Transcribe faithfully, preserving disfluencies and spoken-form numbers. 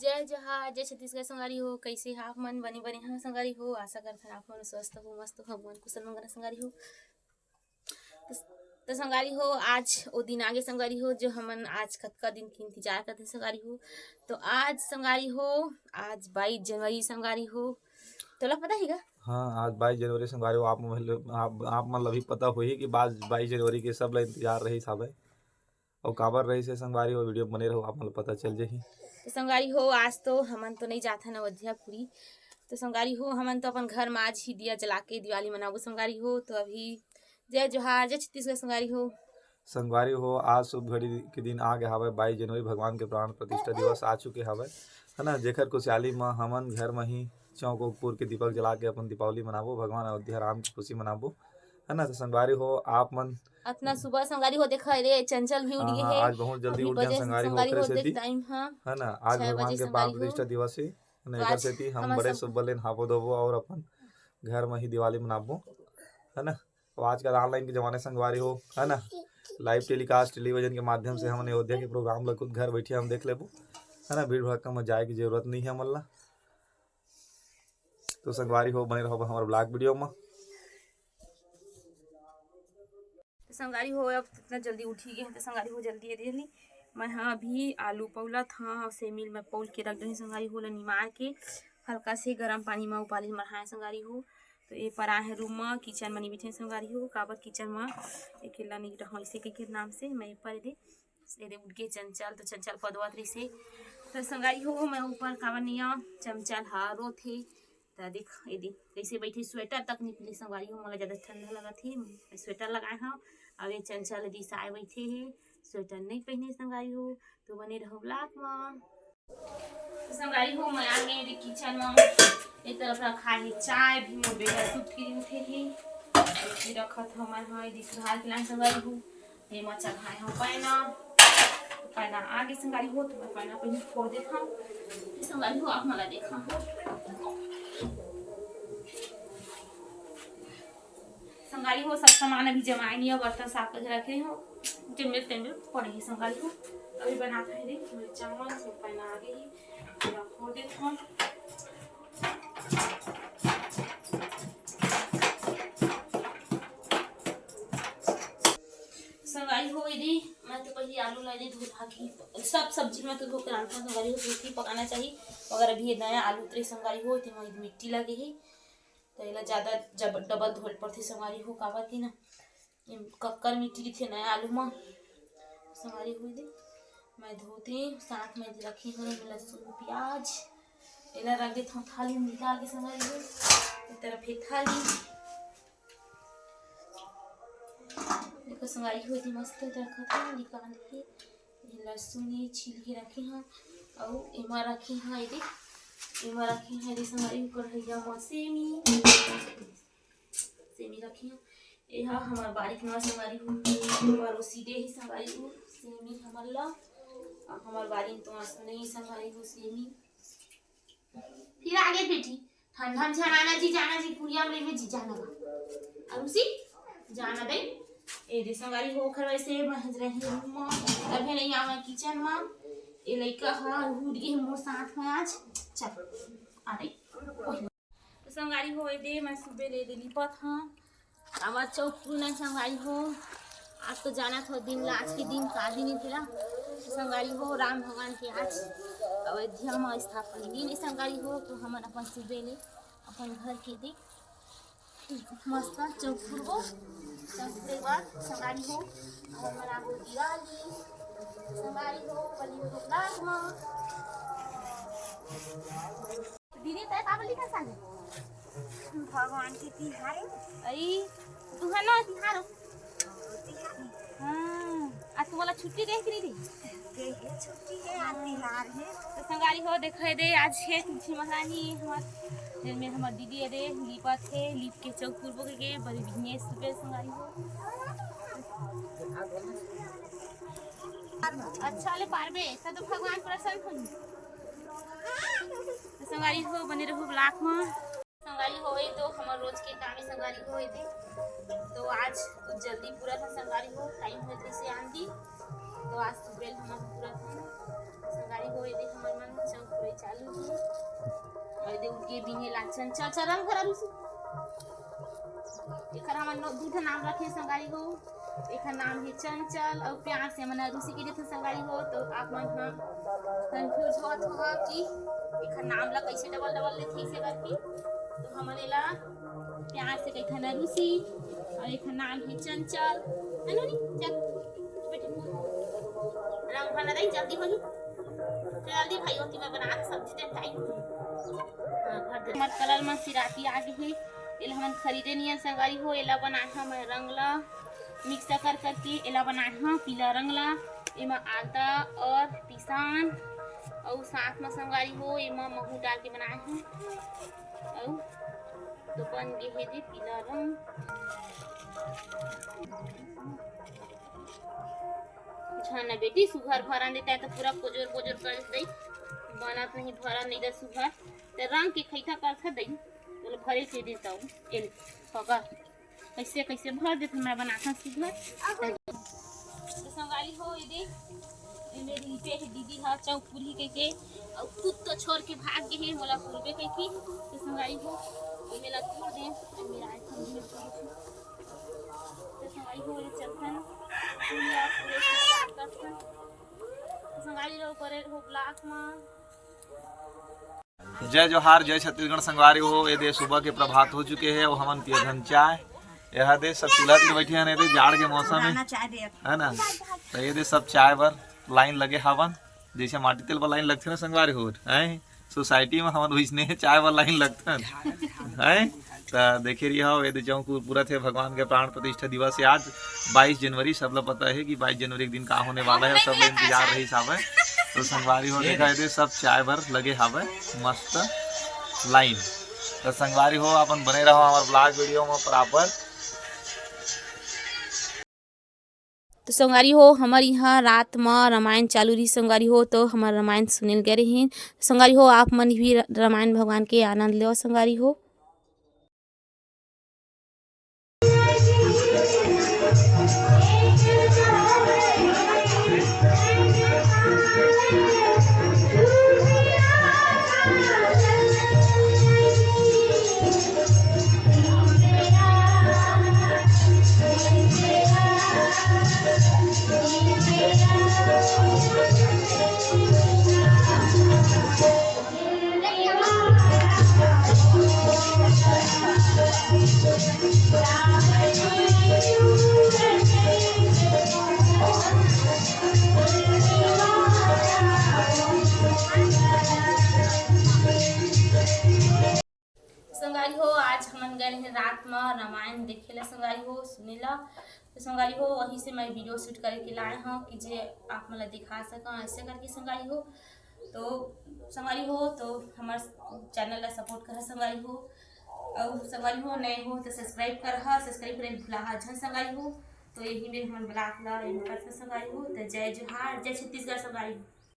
जय जोहार, जय छत्तीसगढ़ संगवारी हो। कैसे हा आप मन? बने बने हा संगवारी हो। आशा करथन आप मन स्वस्थ हो, मस्त हो, मन कुशल मंगल संगवारी हो। त, त संगवारी हो, आज ओ दिन आगे संगवारी हो, जो हमन आज कतका दिन के इंतजार करते संगवारी हो। तो आज संगवारी हो, आज बाईस जनवरी संगवारी हो। तोला पता ही गा? हाँ, आज बाईस जनवरी संगवारी हो। आप मन ल-, आप, आप मन ल भी पता होही कि बाईस, बाईस जनवरी के सब ला इंतजार रहिस हावय। अउ काबर रहिस हे संगवारी हो, वीडियो बने रहो, आप मन ल पता चल जाही। तो संगवारी हो, आज तो हमन तो नहीं जाथन अयोध्या पूरी। तो संगवारी हो, हमन तो अपन घर में आज ही दिया जला के दिवाली मनाबो संगवारी हो। तो अभी जय जोहार, जय छत्तीसगढ़ संगवारी हो। संगवारी हो, आज शुभ घड़ी के दिन आ गए हावय, बाईस जनवरी, भगवान के प्राण प्रतिष्ठा दिवस आ चुके हावय, है ना। जेकर खुशहाली म हमन घर म ही चौक उक पूर के दीपक जला के अपन दीपावली मनाबो, भगवान अयोध्या राम की खुशी मनाबो, है ना। तो संगवारी हो, आप मन अतना सुबह संगवारी हो, देखा रे, चंचल भी उठ हाँ, गए हाँ, हे। आज बहुत जल्दी अभी उठ गए बजे संगवारी हो, संगवारी ओकरे हो, सेती, देख टाइम, हाँ, है ना, आज छह भगवान बजे के प्राण संगवारी हो। प्रतिष्ठा दिवस हे, है ना, तो एकर आज सेती हम हम बड़े सब सुबह ले नहाबो धोबो और अपन घर में ही दिवाली मनाबो, है ना। तो आजकल ऑनलाइन के जमाने संगवारी हो, है ना, लाइव टेलीकास्ट टेलीविजन के माध्यम से हमन अयोध्या के प्रोग्राम ला खुद घर बैठे हम देख लेबो, है ना, भीड़ भड़क्का में जाए की जरूरत नहीं है हमन ला। तो संगवारी हो, बने रहो हमारे ब्लॉग वीडियो में। तो संगवारी हो, अब इतना जल्दी उठी गए हैं, तो संगवारी हो, जल्दी ये दे ली। मैं हाँ अभी आलू पौलत हाँ, और सेमी ल मैं पौल के रख देनी संगवारी हो, ला निमार के हल्का से गरम पानी में उबाली मरहाए संगवारी हो। तो ये पर आए हैं रूम में, किचन में नहीं बैठे संगवारी हो, काबर किचन में अकेला नहीं रहूँ इसे के नाम से मैं ये पर दे, ये दे उठ के चंचल, तो चंचल पदवत रही से। तो संगवारी हो, मैं ऊपर काबर नहीं आ, चमचल हा रोत हे, त देख, एदे, कइसे बइठे, स्वेटर तक नइ पहिने संगवारी हो, मोला जादा ठंडा लगत हे, मैं स्वेटर लगाए हव। अब ये चंचल दिस आए बइठे हे, स्वेटर नइ पहिने संगवारी हो, तो बने रहो ब्लॉग म। तो संगवारी हो, मैं आ गए एदे किचन म, एक तरफ रखा हे चाय भी, मोर बेटा सूत के उठे हे, अउ एदे रखत हव मैं ह, एदे सुधार के लान संगवारी हो। एमा चढ़ाए हव पैना, पैना आगे संगवारी हो, तो मैं पैना पहिली फोड़ देत हव, फिर संगवारी हो आप मन ला देखा हव। संगवारी हो सब सामान अभी जमाए नहीं हव, बर्तन साफ करके रखे हव, जेन मेर तेन मेर पड़े हे संगवारी हो। अभी बनात हव रे, मैं चावल, तो पैना आगे ही, पूरा फोड़ देत हव। संगवारी हो, एदे मैं तो पहिली आलू ला एदे धो धा के, सब सब्जी में तो धो के रांधथन संगवारी हो, धो के पकाना चाही। मगर अभी ये नया आलू उतरे संगवारी हो, तेमा एदे मिट्टी लगे हे, तो एला ज्यादा जब डबल धोल पड़थे संगवारी हो, काबर कि ना, एम कक्कर मिट्टी रहिथे नया आलू म। संगवारी हो, एदे मैं धोते, साथ में रखे हव लहसुन, प्याज, एला रख देथव थाली में निकाल के संगवारी हो। एक तरफ हे थाली, देखो संगवारी हो, एदे मस्त रखत हव निकाल के। ये लहसुन ये छील के रखे हव, अउ एमा रखे हव, एदे एमा रखे हव, एदे संगवारी हो, कढ़ैया म सेमी, सेमी रखे हव। एहा हमर बारी के नवा संगवारी हो, परोसी दे ही संगवारी हो, सेमी हमर ला, अउ हमर बारी तो आस नहीं संगवारी हो सेमी। फिर आगे बेटी, ठंडा में झन आना जी, जाना जी, कुरिया में रहिबे जी, जाना बा। अरुसी, जाना दे। एदे संगवारी हो, ओखर वैसे महज रहे रूम म, तभे नहीं आवा किचन म। ए लइका ह हुड़ गे मोर साथ में आज। चल, आ रे। तो संगवारी हो, एदे मैं सुबह ले एदे लिपत हव। हमर चौक पूरना संगवारी हो, आज तो जानत हव दिन ला, आज के दिन का दिन हे तेला। तो संगवारी हो, राम भगवान के आज अयोध्या म स्थापना दिन हे संगवारी हो, तो हमन अपन सुबह ले अपन घर के दे मस्त चौक पूरबो। चौक पूरे के बाद संगवारी हो, हमन मनाबो दिवाली। संगवारी हो, बनी हो ब्लॉग म। दीदी, तैं का बोली का साले? भगवान के तिहार हे। अई, तुहर ना तिहार हो। तिहार हे। हाँ, आज तुम्हारा छुट्टी दे कि नहीं दे? दे हे, छुट्टी हे, आज तिहार हे। तो संगवारी हो, देखे दे, आज हे तुलसी महारानी हमार, जेन में हमार दीदी हे दे, लीपत हे, लीप के चौक पूरबो के, के बड़ी बिजनेस सुबह संगवारी हो। अच्छा ले पारबे, त तो भगवान प्रसन्न होही। तो संगवारी हो, बने रहो ब्लॉग म। संगवारी हो, ये तो हमर रोज के काम हे संगवारी हो, एदे। तो आज कुछ जल्दी पूरा था संगवारी हो, टाइम होत रहिसे आंधी, तो आज सुबह हमन पूरा था संगवारी हो, एदे हमर मन चौक पूरे चंचल, चल रंग भर अरुसी। एकर हमन दू ठन नाम रखे संगवारी हो। एकर नाम हे चंचल अउ प्यार से हमन अरुसी के देथे संगवारी हो। तो आप मन ह confuse होत होगा कि एकर नाम ला कैसे double double लेथे इसे करके। तो हमन एला प्यार से कहिथन अरुसी अउ एकर नाम हे चंचल। है ना नी? चल, बेटी, रंग भर ना दई, जल्दी होही। जल्दी भाई होती मैं बना सब्जी दे टाइम। हाँ, भर दे। हमर कलर म सिराती आ गे हे। एला हमन खरीदे नियन संगवारी हो, एला बनाए हन हमन रंग ला mix कर करके, एला बनाए हन पीला रंग ला। एमा आदा और पिसान अउ साथ म संगवारी हो, एमा महू डाल के बनाए हन। अउ तो बन गे हे जी पीला रंग। झन बेटी, सुघर भरन देता है तो पूरा कोजोर कोजोर कर दई, बनत नहीं भरन नहीं दे सुघर। ते रंग के खैथा करथा दई, बोले भरे के देता हूँ। एल पकड़, कैसे कैसे भर देते मैं बनाता सुघर। तो संगवारी हो, ये दे, ये मेरी पे है दीदी हा चौक पूरी के के, और खुद तो छोड़ के भाग गए हैं, मोला पूर्वे के की। तो संगवारी हो, ये मेला तोड़ दे, तो मेरा iPhone भी तोड़ दे। तो संगवारी हो, ये चलथन, पूरा पूरे से start करथन। तो संगवारी लोग करे हो block में। जय जोहार, जय छत्तीसगढ़ संगवारी हो। ये दे सुबह के प्रभात हो चुके हे अउ हमन पियत हन चाय। यह दे सब चूल्हा तीर बैठे हन, ये दे जाड़ के मौसम हे, पुराना चाय दे। है ना? तो ये दे सब चाय बर लाइन लगे हावन, जैसे माटी तेल बर लाइन लगथे ना संगवारी हो, हैं? सोसाइटी में हमन वइसने चाय बर लाइन लगथन, हैं? त देखे रहिहव, ये दे चौक पूरा थे भगवान के प्राण प्रतिष्ठा दिवस हे आज बाईस जनवरी। सब ला पता हे कि बाईस जनवरी के दिन का होने वाला हे, सब ला इंतजार रहिस हावय। तो संगवारी हो, देखा ये दे सब चाय बर लगे हावय, मस्त लाइन। तो संगवारी हो, अपन बने रहो हमर vlog video में बराबर। तो संगवारी हो, हमर इहाँ रात म रामायण चालू रही संगवारी हो, तो हमर रामायण सुने ल गए रहिन। संगवारी हो, आप मन भी र-, रामायण भगवान के आनंद लेव संगवारी हो। संगवारी हो, आज हमन गए रहे रात म रामायण देखे ला संगवारी हो, सुने ला। तो संगवारी हो, वही से मैं video shoot करके लाए हूँ कि जे आप मन ला दिखा सकूँ ऐसे करके संगवारी हो। तो संगवारी हो, तो हमर channel ला support करा संगवारी हो, और संगवारी हो नए हो तो subscribe करहा, subscribe करे भुलाहा झन संगवारी हो। तो यही में हमन vlog ला end करथन संगवारी हो। तो जय जोहार, जय छत्तीसगढ़ संगवारी हो।